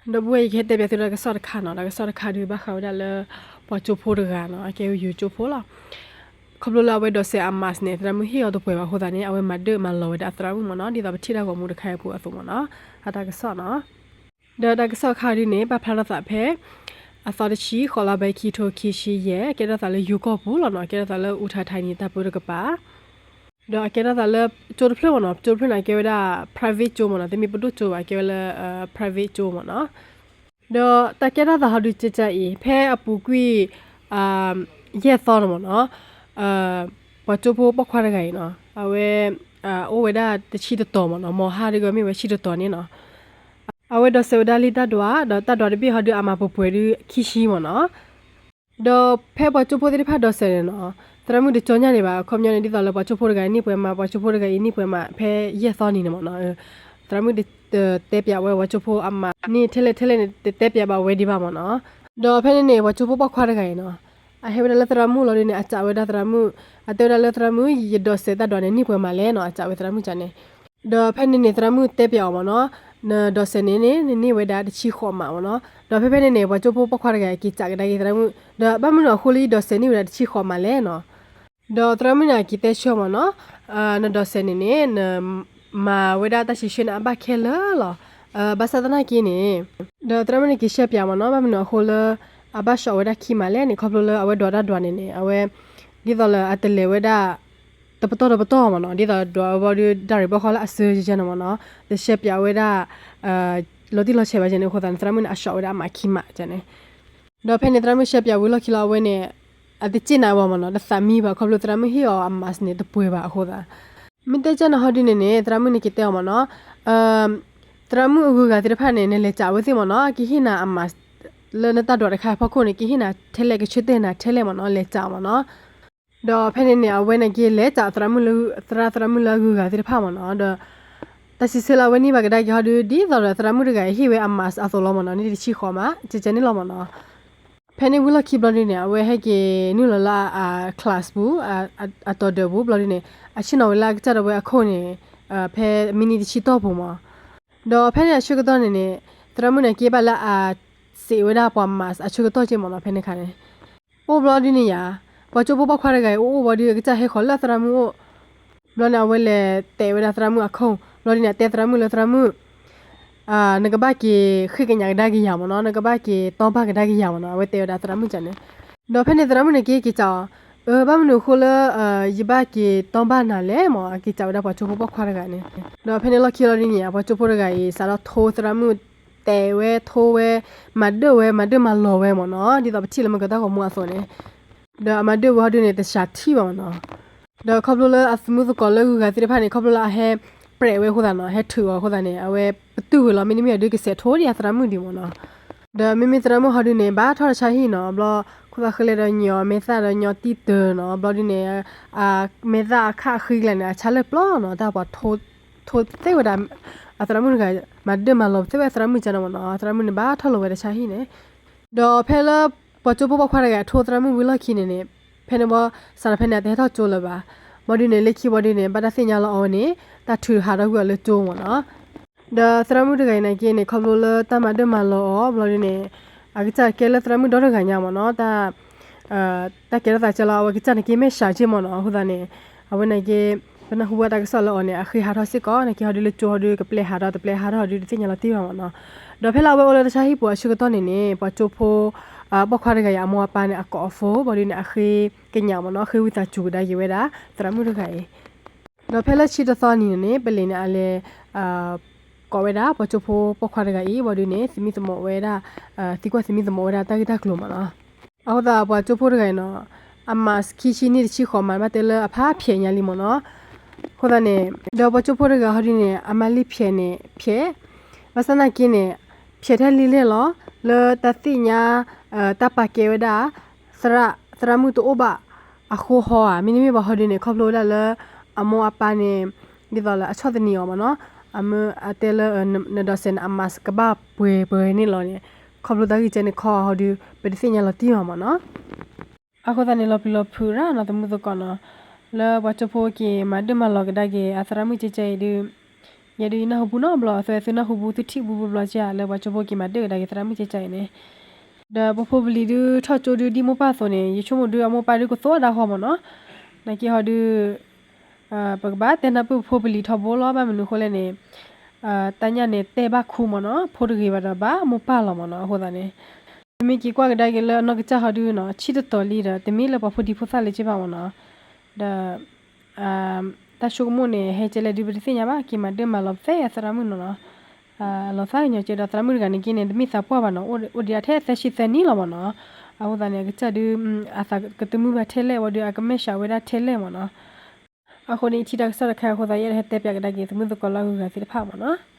ဒီပုၢ်ဝဲၢ် ယကဟဲတဲပၠးသုတၢ်ကစီၣ်တခါနီၤ, တၢ်ကစီၣ်တခါဒုးဘၣ်ဃးဝဲဒၣ်လၢ ပှၤကၠိဖိတဂၤနီၤ, အကဲဝဲယိၤကၠိဖိလီၤ. ခီဖျိလၢအဝဲဒိးစဲးအ mask န့ၣ် သရၣ်မုၣ်ဟ့ၣ်အီၤတပှဲၤဘၣ်အဃိသတးန့ၣ် အဝဲမၤဒၢၣ်မၤလီၤဝဲဒၣ်အသရၣ်မုၣ်မ့ၢ်နီၤ, ဒ်သိးပထံၣ်တၢ်ဂီၤမူတခါအံၤအပူၤအသိးမ့ၢ်နီၤ, အတၢ်ကစီၣ်နီၤ. ဒီးတၢ်ကစီၣ်တခါဒုးန့ၣ် ပာ်ဖျါထီၣ်သးဖဲ အသီတဆံ ဃိးလါဘၢ ခံထိခံဆံယဲၢ်, ကဲထီၣ်သးလၢယိၤကီၢ်ပူၤလီၤနီၤ, ကဲထီၣ်သးလၢအူထၢထါနံၤတၢ်ပၢတကပၤ ဒီးအကဲထီၣ်သးလၢကၠိတဖျၢၣ်မ့ၢ်နီၤ, ကၠိတဖျၢၣ်န့ၣ် အကဲဝဲဒၣ် private ကၠိမ့ၢ်နီၤ, တမ့ၢ်ပဒိၣ်ကၠိဘၣ်, အကဲဝဲလၢ private ကၠိမ့ၢ်နီၤ. ဒီးတၢ်ကဲထီၣ်သးဟီဒုးကကါအံၤ ဖဲအပူၤကွံာ် ယဲၢ်သီန့ၣ်မ့ၢ်နီၤ, ပှၤကၠိဖိပိာ်ခွါတဂၤအံၤနီၤ, အဝဲ အိၣ်ဝဲဒၣ်တဆံတတီၤမ့ၢ်နီၤ, မဟါဒုးကမ့ၢ်ဝဲဆံတတီၤန့ၣ်နီၤ. အဝဲဒိးစဲးဝဲဒၣ်လံတၢ်ဒွး ဒီးတၢ်ဒွးတဘ့ၣ်ဟီဒုးအမၤပှဲၤပှဲၤဒုးခံဆံမ့ၢ်နီၤ. ဒီးဖဲပှၤကၠိဖိသ့ၣ်တဖၣ်ဒိးစဲးန့ၣ်နီၤ, သရၣ်မုၣ်တကၠီညါဒံးဘၣ်, အခီပညီန့ၣ် ဒ်သိးလၢပှၤကၠိဖိတဂၤအံၤန့ၢ်ပှဲၤမး, ပှၤကၠိဖိတဂၤအံၤန့ၢ်ပှဲၤမး ဖဲယဲၢ်သီနံၤန့ၣ်မ့ၢ်နီၤ. သရၣ်မုၣ်တတဲပၠးဝဲပှၤကၠိဖိအမး န့ၢ်ထဲလဲၣ်ထဲလဲၣ်န့ၣ် တတဲပၠးဘၣ်ဝဲဒံးဘၣ်မ့ၢ်နီၤ. ဒီးဖဲန့ၣ်န့ၣ် ပှၤကၠိဖိပိာ်ခွါတဂၤအံၤနီၤ, အဟဲဝဲဒၣ်လၢသရၣ်မုၣ်လီၤဒုးန့ၣ် အစံးဝဲဒၣ်သရၣ်မုၣ်, အတဲဝဲဒၣ်လၢသရၣ်မုၣ် ယဒိးစဲးတၢ်ဒွးန့ၣ် န့ၢ်ပှဲၤမးလဲၣ်နီၤ, အစံးဝဲသရၣ်မုၣ်ကန့ၣ် ဒီးဖဲန့ၣ်န့ၣ် သရၣ်မုၣ်တဲပၠးအီၤမ့ၢ်နီၤ, နဒိးစဲးန့ၣ်န့ၣ် နန့ၢ်ဝဲဒၣ်တဆံဃိးမးမ့ၢ်နီၤ. ဒီးဖဲဖဲန့ၣ်န့ၣ် ပှၤကၠိဖိပိာ်ခွါတဂၤအံၤ က့ၤစံးကဒါက့ၤသရၣ်မုၣ်, ဒီးဘၣ်မနုၤအဃိလၢယဒိးစဲးန့ၢ်ဝဲဒၣ်တဆံဃိးမးလဲၣ်နီၤ. ဒီးသရၣ်မုၣ်န့ၣ် အက့ၤတဲဆၢမ့ၢ်နီၤ, နဒိးစဲးန့ၣ်န့ၣ် နမၤဝဲဒၣ်တၢ်စံးဆၢန့ၣ် အဘၣ်ခဲလၢာ်လီၤ. ဘၣ်ဆၣ်သနာ်က့န့ၣ်, ဒီးသရၣ်မုၣ်န့ၣ် က့ၤရှဲပၠးမ့ၢ်နီၤ, ဘၣ်မနုၤအဃိလၢ အဘၣ်ဆှီဝဲဒၣ်ခံမးလဲၣ်န့ၣ် ခီဖျိလၢအဝဲဒိးတၢ်ဒွးန့ၣ်န့ၣ် အဝဲ ဒ်သိးလၢအတလဲၤဝဲဒၣ် တပတီၢ်တပတီၢ်မ့ၢ်နီၤ, ဒ်သိးဒွးဝဲဘီဒုး တၢ်ရ့ၣ်ဘီဃီလၢအစၢကန့ၣ်မ့ၢ်နီၤ, တရှဲပၠးဝဲဒၣ် လီၤတံၢ်လီၤဆဲးဘၣ်ကန့ၣ်အဃိသတးန့ၣ် သရၣ်မုၣ်န့ၣ် အဆှီဝဲဒၣ်အမးခံမးကန့ၣ်. ဒီးဖဲန့ၣ် သရၣ်မုၣ်ရှဲပၠးဝံၤလီၢ်ခံလီၤ အဝဲန့ၣ် အတစ့ၢ်နၤဘၣ်မ့ၢ်နီၤ, တသးမံဘၣ် ခီဖျိသရၣ်မုၣ်ဟ့ၣ်အီၤအ mask န့ၣ် တပှဲၤဘၣ်အဃိသတး. မ့ၢ်တဲကန့ၣ်ဟီဒုန့ၣ်န့ၣ် သရၣ်မုၣ်န့ၣ်က့ၤတဲအီၤမ့ၢ်နီၤ, သရၣ်မုၣ်အဂုၤအဂၤသ့ၣ်တဖၣ်န့ၣ် နလဲၤစံးဝဲသ့ၣ်မ့ၢ်နီၤ, ကဟ့ၣ်နၤအ mask လၢနတၢ်ဒွးတခါအဖီခိၣ်န့ၣ် ကဟ့ၣ်နၤထဲလဲၣ် ကဆၢတဲာ်နၤထဲလဲၣ်မ့ၢ်နီၤ, လဲၤစံးမ့ၢ်နီၤ. ဒီးဖဲန့ၣ်န့ၣ် အဝဲန့ၣ်က့ၤလဲၤစံးသရၣ်မုၣ်လၢ သရၣ်သရၣ်မုၣ်လၢအဂုၤအဂၤသ့ၣ်တဖၣ်မ့ၢ်နီၤ, ဒီး တၢ်စံးဆၢလၢအဝဲန့ၢ်ဘၣ်ကဒါက့ၤဟီဒု ဒ်သိးဒီးသရၣ်မုၣ်တဂၤအံၤဟ့ၣ်ဝဲအ mask အသိးလီၤမ့ၢ်နီၤ, န့ၢ်တဆံဃိးမး ကကန့ၣ်လီၤမ့ၢ်နီၤ. ဖဲန့ၣ်ဝံၤလီၢ်ခံဘျီဒုန့ၣ် အဝဲဟဲက့ၤနုာ်လီၤလၢအ class ပူၤ အတီၤဒၢးပူၤဘျီဒုန့ၣ် အဆ့ၣ်နီၤဝဲလၢအကစၢ်ဒၣ်ဝဲအခိၣ်န့ၣ် ဖဲမံးနံးတဆံတီၢ်ပူၤမ့ၢ်. ဒီးဖဲန့ၣ်အဆၢကတီၢ်န့ၣ်န့ၣ် သရၣ်မုၣ်န့ၣ်က့ၤဘၣ်လၢအ စံးဝဲဒၣ်ပှၤ mask အဆၢကတီၢ်က့မ့ၢ်နီၤ, ဖဲန့ၣ်အခါန့ၣ် အိၣ်ဘျီဒုန့ၣ်ယၤ ပှၤကၠိဖိပိာ်ခွါတဂၤအံၤ အိၣ်အိၣ်ဘျီဒု အကစၢ်ဟဲဃီၤလၢသရၣ်မုၣ်အိၣ်, ဘျီန့ၣ် အဝဲလဲၤတဲာ်ဝဲဒၣ်သရၣ်မုၣ်အခိၣ် ဘျီဒုန့ၣ် အတဲသရၣ်မုၣ်လၢသရၣ်မုၣ် နကဘၣ်က့ၤဃ့ကညးကဒါက့ၤယၤမ့ၢ်နီၤ, နကဘၣ်က့ၤတီဘၣ်ကဒါက့ၤယၤမ့ၢ်နီၤ, အဝဲတဲဝဲဒၣ်သရၣ်မုၣ်ကန့ၣ်. ဒီးဖဲန့ၣ်သရၣ်မုၣ်န့ၣ်က့ၤက့ၤစံးအီၤ, အၢ ဘၣ်မနုၤအဃိလၢ ယဘၣ်က့ၤတီဘၣ်နၤလဲၣ်မ့ၢ်, အက့ၤစံးဝဲဒၣ်ပှၤကၠိဖိပိာ်ခွါတဂၤန့ၣ်. ဒီးဖဲန့ၣ်လီၢ်ခံလီၤဒုန့ၣ် ပှၤကၠိဖိတဂၤအံၤ စးထီၣ်ထိသရၣ်မုၣ် တဲာ်ဝဲထိဝဲ မၤဒၢၣ်ဝဲ မၤဒၢၣ်မၤလီၤဝဲမ့ၢ်နီၤ, ဒ်သိးပထံၣ်လၢမုၢ်ကတၢၢ်ဂီၤမူအသိးန့ၣ်. ဒီးအမၤဒၢၣ်ဝဲဟီဒုန့ၣ် တစှၤထံၣ်ဘၣ်မ့ၢ်နီၤ. ဒီးခီဖျိလၢအသမူသကိးလၢအဂုၤအဂၤသ့ၣ်တဖၣ်န့ၣ် ခီဖျိလၢအဟဲပြဲးဝဲအဃိသတးနီၤ, ဟဲထုးအီၤအဃိသတးန့ၣ် အဝဲပတုာ်ဝဲလီၤ, မ့တမ့ၢ်အဒုကစဲးထိဒံးအသရၣ်မုၣ်ဒံးမ့ၢ်နီၤ. ဒီးမ့မ့ၢ်သရၣ်မုၣ်ဟီဒုန့ၣ် ဘၣ်ထီၣ်တၢ်ဆါဟံၣ်နီၤ, ဘျီ ခိၣ်သၣ်ဃဲလဲၣ်ဒီးညီ မဲာ်သၣ်ဒီးညီတံၢ်တၢ်နီၤ, ဘျီဒုန့ၣ် မဲာ်သၣ်အခၣ်အဃံကျါန့ၣ် အဆါလၢပျီနီၤ, တၢ်ပှၤထိ ထိသ့ဝဲဒၣ် အသရၣ်မုၣ်တဂၤ မၤဒၢၣ်မၤလီၤသ့ဝဲသရၣ်မုၣ်ကန့ၣ်မ့ၢ်နီၤ, သရၣ်မုၣ်န့ၣ်ဘၣ်ထီၣ်လီၤဝဲတၢ်ဆါဟံၣ်န့ၣ်. ဒီးဖဲလၢပှၤကၠိဖိပိာ်ခွါတဂၤထိသရၣ်မုၣ်ဝံၤလီၢ်ခံန့ၣ်န့ၣ်, ဖဲန့ၣ်ဘီ စးထီၣ်ဖဲန့ၣ် အတဟဲထီၣ်ကၠိလၢၤဘၣ်. ဘျီဒုန့ၣ် လၢခံဘျီဒုန့ၣ် ဘၣ်တၢ်သ့ၣ်ညါလီၤအီၤဝဲန့ၣ် တၢ်ထုးဟးထီၣ်ကွံာ်အီၤလၢကၠိမ့ၢ်နီၤ. ဒီးသရၣ်မုၣ်တဂၤအံၤန့ၣ်က့န့ၣ် ခီဖျိလၢတၢ်မၤဒၢၣ်မၤလီၤအီၤဘျီဒုန့ၣ် အကစၢ်ကဲလၢသရၣ်မုၣ်ဒီတဂၤညါမ့ၢ်နီၤ, တၢ် တၢ်ကဲထီၣ်သးကဲလီၤ အဝဲကစၢ်န့ၣ်က့ မဲာ်ဆှးက့မ့ၢ်နီၤ, အဃိသတးန့ၣ် အဝဲန့ၣ်က့ ပနၢ်ဟူဘၣ်တၢ်ကစီၣ်လၢအီၤန့ၣ် အဃ့ဟးထီၣ်စ့ၢ်ကီး, န့ၣ်က့ဟီဒုလၢကၠိဟီဒု ကပျဲဟးထီၣ် တပျဲဟးထီၣ်ဟီဒု တသ့ၣ်ညါလီၤတံၢ်ဘၣ်မ့ၢ်နီၤ. ဒီးဖဲလၢအဝဲအိၣ်လၢတၢ်ဆါဟံၣ်ပူၤအဆၢကတီၢ်န့ၣ်န့ၣ် ပှၤကၠိဖိ ပိာ်ခွါတဂၤအံၤ အမိၢ်အပၢ်န့ၣ် အကိးအ phone ဘျီဒုန့ၣ် အဃ့ကညးမ့ၢ်နီၤ, အဃ့ဝံသးစူၤကဒါက့ၤဝဲဒၣ် သရၣ်မုၣ်တဂၤအံၤ ဒီးဖဲလၢဆံတသီနံၤန့ၣ် ပလံၤန့ၣ် အလဲၤ ကိးဝဲဒၣ် ပှၤကၠိဖိပိာ်ခွါတဂၤအံၤ ဘျီဒုန့ၣ် သမံသမိးဝဲဒၣ် သံကွၢ်သမံသမိးဝဲဒၣ်တၢ်ဂ့ၢ်တၢ်ကျိၤမ့ၢ်နီၤ. အဃိသတး ပှၤကၠိဖိတဂၤအံၤနီၤ အ mask ခံဆံန့ၢ်တဆံဃိးမး ဘၣ်တဲလၢအဖးဖျဲးညါလံမ့ၢ်နီၤ. အဃိသတးန့ၣ် ဒီးပှၤကၠိဖိတဂၤဟီဒုန့ၣ် အမၤလံဖျဲးန့ၣ်ဖျဲး, ဘၣ်ဆၣ်သနာ်က့န့ၣ် ဖျဲးထဲလံလဲၣ်လီၤ လၢတၢ်သ့ၣ်ညါ တၢ်ပာ်ကဲဝဲဒၣ် သရၣ် သရၣ်မုၣ်တအိၣ်ဘၣ်အဃိဟီဧါ, မ့တမ့ၢ်ဘၣ်ဟီဒုန့ၣ် ခီဖျိဝဲဒၣ်လၢ အမိၢ်အပၢ်န့ၣ် ဒ်သိးလၢအဆီၣ်သနံးအီၤမ့ၢ်နီၤ, အမ့ၢ်အတဲလၢ နဒိးစဲးန့ၣ် အ mask ကဘၣ်ပှဲၤပှဲၤန့ၣ်လီၤန့ၣ် ခီဖျိတၢ်ဂ့ၢ်ကဲန့ၣ်ခီဟီဒု ပတသ့ၣ်ညါလီၤတံၢ်ဘၣ်မ့ၢ်နီၤ. အဃိသတးန့ၣ် လီၤပျံၤလီၤဖုးရၣ်နီၤ သမူသကိးနီၤ, လၢပှၤကၠိဖိက့ၤမၤဒၢၣ်မၤလီၤကဒါက့ၤ အသရၣ်မုၣ်ကဲကဲအံၤဒု ယဲဒုးယနၢ်ဟူဘူးနီတဘျီ အသုသုနၢ်ဟူဘူး သုထံၣ်ဘူးဘျီဘျီကလၢပှၤကၠိဖိက့ၤမၤဒၢၣ်ကဒါက့ၤသရၣ်မုၣ်ကကန့ၣ်, ဒီးပဖိပလံၤဒုးထီၣ်ကၠိဒုးဒ်မိၢ်ပၢ်အသိးန့ၣ် ယဆိကမိၣ်ဒုးအမိၢ်ပၢ်ဒုးကသိၣ်အဒၣ်ဃီမ့ၢ်နီၤ, နာ်က့ဟီဒုး ပကဘၣ်တဲနၢ်ပၢၢ်ပဖိပလံၤထီဘိလီၤ ဘၣ်မနုၤအဃိလဲၣ်န့ၣ်, တၢ်ညၣ်န့ၣ်တဲဘၣ်ခူမ့ၢ်နီၤ ဖိတဂ့ၤဘၣ်ဒီးဘၣ်မိၢ်ပၢ်လီၤမ့ၢ်နီၤ အဃိသတးန့ၣ်, ပမ့ၢ်က့ၤကွၢ်ကဒါက့ၤလၢအနီၢ်ကစၢ်ဟီဒုးနီၤ ဆံၣ်တတီၤလံဒီး တမ့ၢ်လၢပှၤဖိဒံဖိသၣ်လၢၤဘၣ်မ့ၢ်နီၤ, ဒီး တၢ်ဆိကမိၣ်န့ၣ် ဟဲကဲလဲၣ်ဒုးပတသ့ၣ်ညါဘၣ် က့ၤမၤဒၢၣ်မၤလီၤဖဲအသရၣ်မုၣ်နီၤနီၤ, လီၤသးကညီၤကဲဒီးသရၣ်မုၣ်တဂၤန့ၣ်က့န့ၣ် တမ့ၢ်သးပှၢ်ဘၣ်နီၤ အိၣ်ဒံးထဲသၢဆံသၢနံၣ်လီၤမ့ၢ်နီၤ, အဃိသတးန့ၣ် အကစၢ်ဒုး အသးကသမုၢ်ဘၣ်ထဲလဲၣ်ဝဲဒုး အကမဲာ်ဆှးဝဲဒၣ်ထဲလဲၣ်မ့ၢ်နီၤ, အဃိန့ၣ် ယထံၣ်တၢ်ကစီၣ်တခါအဃိသတး ယအဲၣ်ဒိးဟဲတဲပၠးကဒါက့ၤ သမုၢ်သကိးလၢအဂုၤအဂၤသ့ၣ်တဖၣ်မ့ၢ်နီၤ.